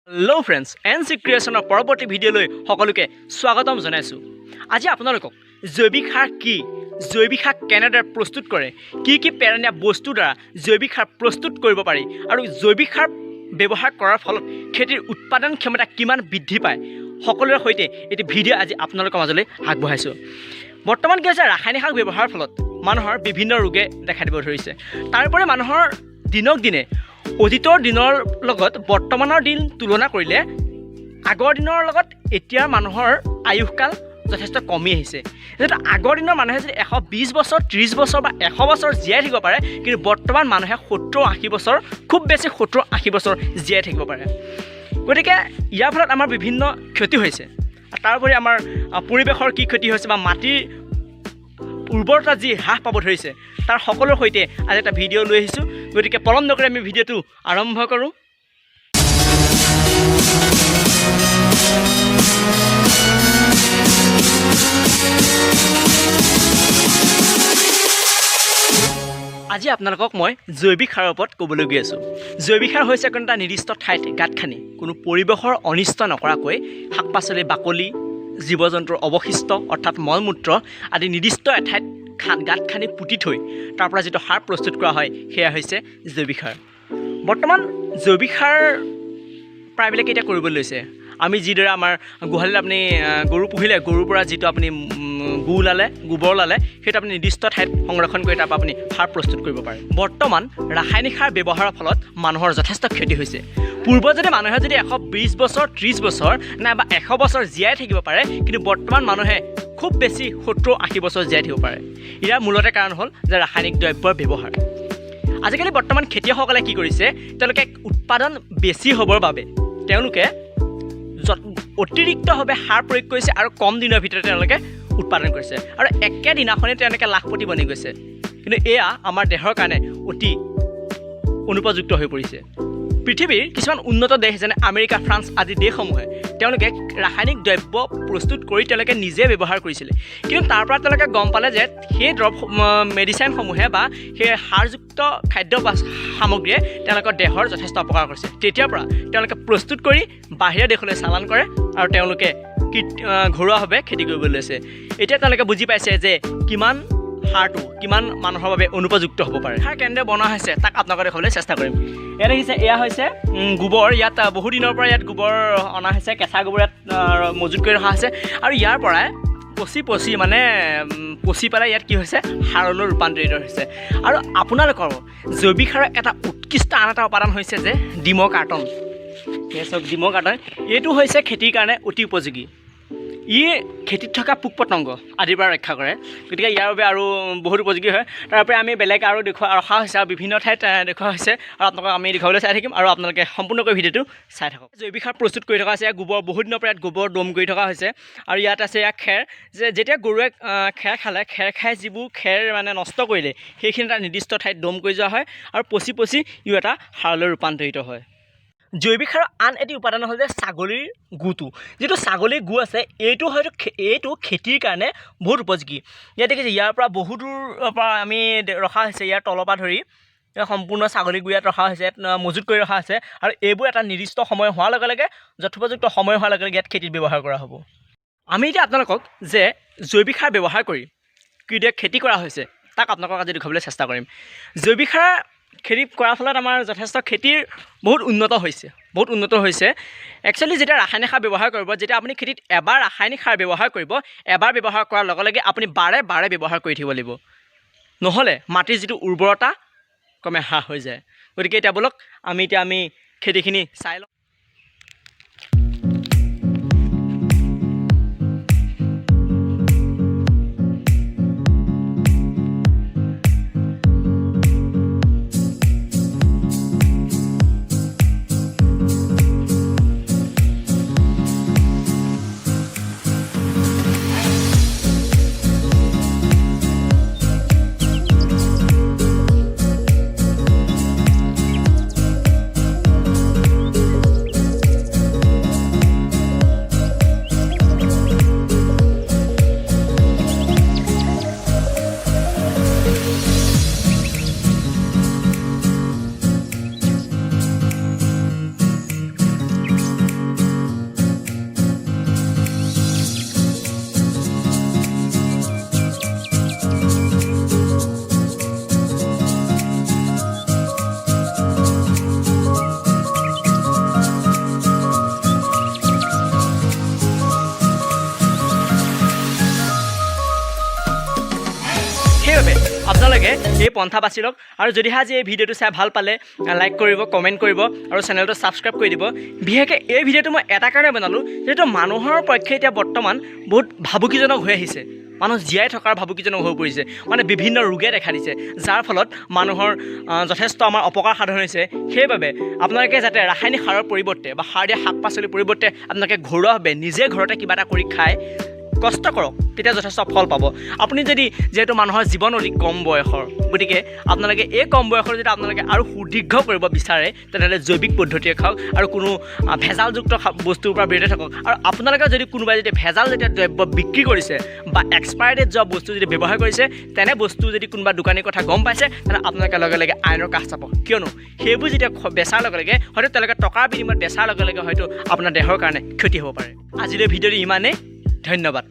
Hello' friends, N C ক্ৰিয়েশ্যনৰ পৰৱৰ্তী ভিডিঅ'লৈ সকলোকে স্বাগতম জনাইছোঁ। আজি আপোনালোকক জৈৱিক সাৰ কি, জৈৱিক সাৰ কেনেদৰে প্ৰস্তুত কৰে, কি কি পেলনীয়া বস্তুৰ দ্বাৰা জৈৱিক সাৰ প্ৰস্তুত কৰিব পাৰি আৰু জৈৱিক সাৰ ব্যৱহাৰ কৰাৰ ফলত খেতিৰ উৎপাদন ক্ষমতা কিমান বৃদ্ধি পায়, সকলোৰে সৈতে এটি ভিডিঅ' আজি আপোনালোকৰ মাজলৈ আগবঢ়াইছোঁ। বৰ্তমান কি হৈছে, ৰাসায়নিক সাৰ ব্যৱহাৰৰ ফলত মানুহৰ বিভিন্ন ৰোগে দেখা দিব ধৰিছে। তাৰোপৰি মানুহৰ দিনক দিনে অতীতৰ দিনৰ লগত বৰ্তমানৰ দিন তুলনা কৰিলে আগৰ দিনৰ লগত এতিয়াৰ মানুহৰ আয়ুসকাল যথেষ্ট কমি আহিছে। যিহেতু আগৰ দিনৰ মানুহে যদি 120 বছৰ, 30 বছৰ বা 100 বছৰ জীয়াই থাকিব পাৰে, কিন্তু বৰ্তমান মানুহে 70-80 বছৰ, খুব বেছি 70-80 বছৰ জীয়াই থাকিব পাৰে। গতিকে ইয়াৰ ফলত আমাৰ বিভিন্ন ক্ষতি হৈছে। তাৰোপৰি আমাৰ পৰিৱেশৰ কি ক্ষতি হৈছে বা মাটিৰ উৰ্বৰতা যি হ্ৰাস পাব ধৰিছে, তাৰ সকলোৰ সৈতে আজি এটা ভিডিঅ' লৈ আহিছোঁ। গতিকে পলম নকৰি আমি ভিডিঅ'টো আৰম্ভ কৰোঁ। আজি আপোনালোকক মই জৈৱিক সাৰৰ ওপৰত ক'বলৈ গৈ আছোঁ। জৈৱিক সাৰ হৈছে কোনো এটা নিৰ্দিষ্ট ঠাইত গাঁত খান্দি কোনো পৰিৱেশৰ অনিষ্ট নকৰাকৈ শাক পাচলিৰ বাকলি, জীৱ জন্তুৰ অৱশিষ্ট অৰ্থাৎ মল মূত্ৰ আদি নিৰ্দিষ্ট এঠাইত গাঁত খান্দি পুতি থৈ তাৰ পৰা যিটো সাৰ প্ৰস্তুত কৰা হয়, সেয়া হৈছে জৈৱিক সাৰ। বৰ্তমান জৈৱিক সাৰ প্ৰায়বিলাকে এতিয়া কৰিবলৈ লৈছে। আমি যিদৰে আমাৰ গোহালিত আপুনি গৰু পুহিলে গৰুৰ পৰা যিটো আপুনি গু ওলালে, গোবৰ ওলালে, সেইটো আপুনি নিৰ্দিষ্ট ঠাইত সংৰক্ষণ কৰি তাৰপৰা আপুনি সাৰ প্ৰস্তুত কৰিব পাৰে। বৰ্তমান ৰাসায়নিক সাৰ ব্যৱহাৰৰ ফলত মানুহৰ যথেষ্ট ক্ষতি হৈছে। পূৰ্বত যদি মানুহে যদি 120 বছৰ, 30 বছৰ নাইবা 100 বছৰ জীয়াই থাকিব পাৰে, কিন্তু বৰ্তমান মানুহে খুব বেছি 70-80 বছৰ জীয়াই থাকিব পাৰে। ইয়াৰ মূলতে কাৰণ হ'ল যে ৰাসায়নিক দ্ৰব্যৰ ব্যৱহাৰ। আজিকালি বৰ্তমান খেতিয়কসকলে কি কৰিছে, তেওঁলোকে উৎপাদন বেছি হ'বৰ বাবে তেওঁলোকে অতিৰিক্তভাৱে সাৰ প্ৰয়োগ কৰিছে আৰু কম দিনৰ ভিতৰতে তেওঁলোকে উৎপাদন কৰিছে আৰু একেদিনাখনেই তেওঁলোকে লাখপতি বনি গৈছে। কিন্তু এয়া আমাৰ দেহৰ কাৰণে অতি অনুপযুক্ত হৈ পৰিছে। পৃথিৱীৰ কিছুমান উন্নত দেশ যেনে আমেৰিকা, ফ্ৰান্স আদি দেশসমূহে তেওঁলোকে ৰাসায়নিক দ্ৰব্য প্ৰস্তুত কৰি তেওঁলোকে নিজে ব্যৱহাৰ কৰিছিলে, কিন্তু তাৰ পৰা তেওঁলোকে গম পালে যে সেই দ্ৰৱ মেডিচাইনসমূহে বা সেই সাৰযুক্ত খাদ্য বা সামগ্ৰীয়ে তেওঁলোকৰ দেহৰ যথেষ্ট অপকাৰ কৰিছে। তেতিয়াৰ পৰা তেওঁলোকে প্ৰস্তুত কৰি বাহিৰা দেশলৈ চালান কৰে আৰু তেওঁলোকে ঘৰুৱাভাৱে খেতি কৰিবলৈ লৈছে। এতিয়া তেওঁলোকে বুজি পাইছে যে কিমান সাৰটো কিমান মানুহৰ বাবে অনুপযুক্ত হ'ব পাৰে। সাৰ কেনেদৰে বনোৱা হৈছে তাক আপোনালোকক দেখুৱাবলৈ চেষ্টা কৰিম। ইয়াত দেখিছে, এয়া হৈছে গোবৰ। ইয়াত বহু দিনৰ পৰা ইয়াত গোবৰ অনা হৈছে, কেঁচা গোবৰ ইয়াত মজুত কৰি ৰখা হৈছে আৰু ইয়াৰ পৰাই পচি পচি মানে পচি পেলাই ইয়াত কি হৈছে, সাৰলৈ ৰূপান্তৰিত হৈছে। আৰু আপোনালোকৰ জৈৱিক সাৰৰ এটা উৎকৃষ্ট আন এটা উপাদান হৈছে যে ডিমৰ কাৰ্টন। এই চাওক, ডিমৰ কাৰ্টন এইটো হৈছে খেতিৰ কাৰণে অতি উপযোগী। ই খেতিত থকা পোক পতংগ আদিৰ পৰা ৰক্ষা কৰে, গতিকে ইয়াৰ বাবে আৰু বহুত উপযোগী হয়। তাৰপৰা আমি বেলেগ আৰু দেখুওৱা ৰখা হৈছে আৰু বিভিন্ন ঠাইত দেখুওৱা হৈছে আৰু আপোনালোকক আমি দেখুৱাবলৈ চাই থাকিম আৰু আপোনালোকে সম্পূৰ্ণকৈ ভিডিঅ'টো চাই থাকক। জৈৱিক সাৰ প্ৰস্তুত কৰি থকা হৈছে। ইয়াত গোবৰ বহুত দিনৰ পৰা ইয়াত গোবৰ দম কৰি থকা হৈছে আৰু ইয়াত আছে ইয়াত খেৰ, যে যেতিয়া গৰুৱে খেৰ খালে, খেৰ খাই যিবোৰ খেৰ মানে নষ্ট কৰিলে, সেইখিনি এটা নিৰ্দিষ্ট ঠাইত দম কৰি যোৱা হয় আৰু পচি পচি ইও এটা সাৰলৈ ৰূপান্তৰিত হয়। জৈৱিক সাৰৰ আন এটি উপাদান হ'ল যে ছাগলীৰ গুটো। যিটো ছাগলীৰ গু আছে, এইটো হয়তো এইটো খেতিৰ কাৰণে বহুত উপযোগী। ইয়াত দেখিছে, ইয়াৰ পৰা বহু দূৰৰ পৰা আমি ৰখা হৈছে। ইয়াৰ তলৰ পৰা ধৰি সম্পূৰ্ণ ছাগলী গু ইয়াত ৰখা হৈছে, ইয়াত মজুত কৰি ৰখা হৈছে আৰু এইবোৰ এটা নিৰ্দিষ্ট সময় হোৱাৰ লগে লগে, যথোপযুক্ত সময় হোৱাৰ লগে লগে ইয়াত খেতিত ব্যৱহাৰ কৰা হ'ব। আমি এতিয়া আপোনালোকক যে জৈৱিক সাৰ ব্যৱহাৰ কৰি কিদৰে খেতি কৰা হৈছে, তাক আপোনালোকক আজি দেখুৱাবলৈ চেষ্টা কৰিম। জৈৱিক সাৰ খেতি কৰাৰ ফলত আমাৰ যথেষ্ট খেতিৰ বহুত উন্নত হৈছে, বহুত উন্নত হৈছে। একচুৱেলি যেতিয়া ৰাসায়নিক সাৰ ব্যৱহাৰ কৰিব, যেতিয়া আপুনি খেতিত এবাৰ ৰাসায়নিক সাৰ ব্যৱহাৰ কৰিব, এবাৰ ব্যৱহাৰ কৰাৰ লগে লগে আপুনি বাৰে বাৰে ব্যৱহাৰ কৰি থাকিব লাগিব, নহ'লে মাটিৰ যিটো উৰ্বৰতা ক্ৰমে হ্ৰাস হৈ যায়। গতিকে এতিয়া ব'লক আমি এতিয়া আমি খেতিখিনি চাই লওঁ। আপোনালোকে এই পন্থা বাছি লওক। আৰু যদিহে আজি এই ভিডিঅ'টো চাই ভাল পালে, লাইক কৰিব, কমেণ্ট কৰিব আৰু চেনেলটো ছাবস্ক্ৰাইব কৰি দিব। বিশেষকৈ এই ভিডিঅ'টো মই এটা কাৰণে বনালোঁ, যিহেতু মানুহৰ পক্ষে এতিয়া বৰ্তমান বহুত ভাবুকিজনক হৈ আহিছে। মানুহ জীয়াই থকাৰ ভাবুকিজনক হৈ পৰিছে, মানে বিভিন্ন ৰোগে দেখা দিছে, যাৰ ফলত মানুহৰ যথেষ্ট আমাৰ অপকাৰ সাধন হৈছে। সেইবাবে আপোনালোকে যাতে ৰাসায়নিক সাৰৰ পৰিৱৰ্তে বা সাৰ দিয়া শাক পাচলিৰ পৰিৱৰ্তে আপোনালোকে ঘৰুৱাভাৱে নিজে ঘৰতে কিবা এটা কৰি খাই কষ্ট কৰক, তেতিয়া যথেষ্ট ফল পাব। আপুনি যদি, যিহেতু মানুহৰ জীৱন অতি কম বয়সৰ, গতিকে আপোনালোকে এই কম বয়সৰ যদি আপোনালোকে আৰু সুদীৰ্ঘ কৰিব বিচাৰে, তেনেহ'লে জৈৱিক পদ্ধতিৰে খাওক আৰু কোনো ভেজালযুক্ত বস্তুৰ পৰা বিৰত থাকক। আৰু আপোনালোকে যদি কোনোবাই যদি ভেজাল জাতীয় দ্ৰব্য বিক্ৰী কৰিছে বা এক্সপায়াৰ ডেট যোৱা বস্তু যদি ব্যৱহাৰ কৰিছে, তেনে বস্তু যদি কোনোবা দোকানীৰ কথা গম পাইছে, তেনেহ'লে আপোনালোকে লগে লগে আইনৰ কাষ চাপক। কিয়নো সেইবোৰ যেতিয়া বেচাৰ লগে লগে হয়তো তেওঁলোকে টকাৰ বিনিময়ত বেচাৰ লগে লগে হয়তো আপোনাৰ দেহৰ কাৰণে ক্ষতি হ'ব পাৰে। আজিলৈ ভিডিঅ'টো ইমানেই, ধন্যবাদ।